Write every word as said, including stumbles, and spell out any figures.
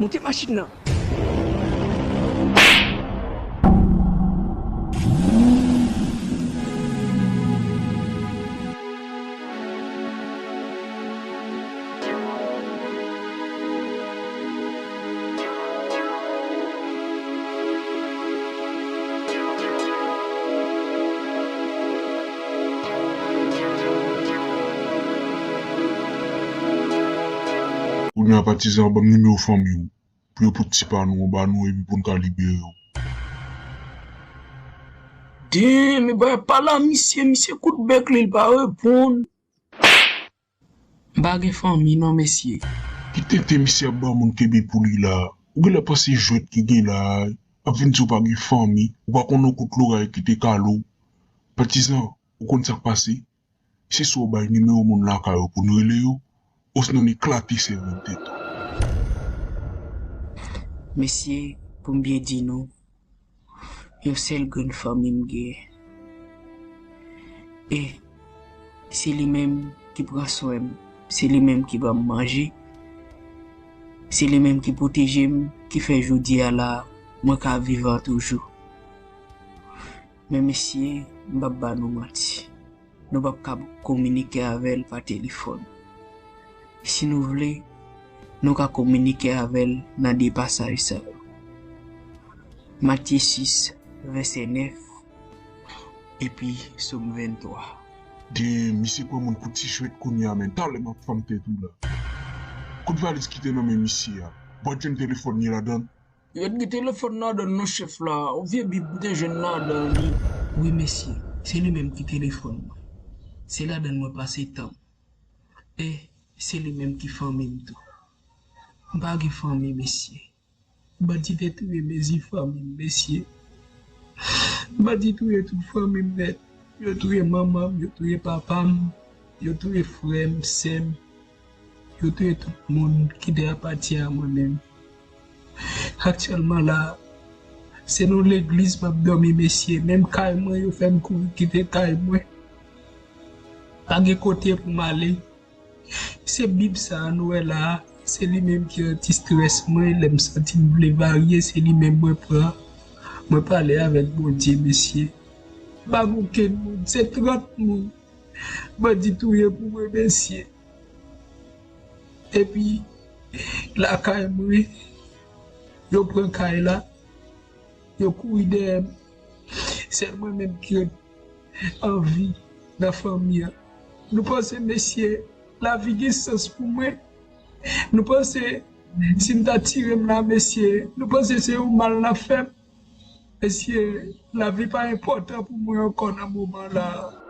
Monte machin nan. Kounye a, patizan, ban m nimewo fanmi w pou yo pote ti pa nou anba nou epi pou n ka libere w. Den, men bagay pa la, misye, misye kout bèk li, li pa reponn. M pa gen fanmi non, mesye. Ki tenten misye ap ba moun kenbe pou li la? Ou genlè panse jwèt ki gen la a ap vin di w pa gen fanmi? Ou pa konn yon kout loray ki te kale w? Patizan, ou konn sa k pase? Se swa w bay nimewo moun lakay ou pou n rele yo, osnon n eklate sèvèl tèt ou. Mesye, pou m byen di nou, yon sèl grenn fanmi m genyen. E se li menm ki pran swen m, se li menm ki ban m manje, se li menm ki pwoteje m, ki fè jodi a la, mwen ka vivan toujou. Men mesye, m p ap ba nou manti. Nou p ap ka kominike avè l pa telefòn. Si nou vle, nou ka kominike avè l nan de pasaj sa yo. Matye sis, vèsè nèf, epi Sòm venntwa. Den, misye pran moun pou ti jwèt kounye a, men talè m ap fanm tèt ou la. Kot valiz ki te nan men misye a? Bwat jwenn telefòn ni ladan l? Yo t gen telefòn nan ladan l non, chèf la. Yon vye bib m te jwenn nan ladan li. Wi, mesye. Se li menm ki telefòn mwen. Se ladan l mwen pase tan m. E se li menm ki fanmi m tou. M pa gen fanmi, mesye. Bandi te touye mezi fanmi m, mesye. Bandi touye tout fanmi m nèt. Yo touye manman m, yo touye papa m, yo touye frè m, sè m. Yo touye tout moun ki te apatyen a mwen menm. Aktyèlman la, se nan legliz m ap dòmi, mesye. Menm kay mwen, yo fè m kouri kite kay mwen. Pa gen kote pou m ale. Se bib sa a nou wè la a, se li menm ki antistrès mwen, lè m santi m vle varye, se li menm mwen pran. Mwen pale avèk Bondye, mesye. Pa gen okenn moun, se trant moun. Bandi touye pou mwen, mesye. Epi, lakay mwen, yo pran kay la, yo kouri dèyè m. Sèl mwen menm ki ret an vi nan fanmi an. Nou panse, mesye, lavi gen sans pou mwen? Nou panse, si m ta tire m la, mesye, nou panse se yon mal n ap fè m? Mesye, lavi pa enpòtan pou mwen ankò nan moman la a.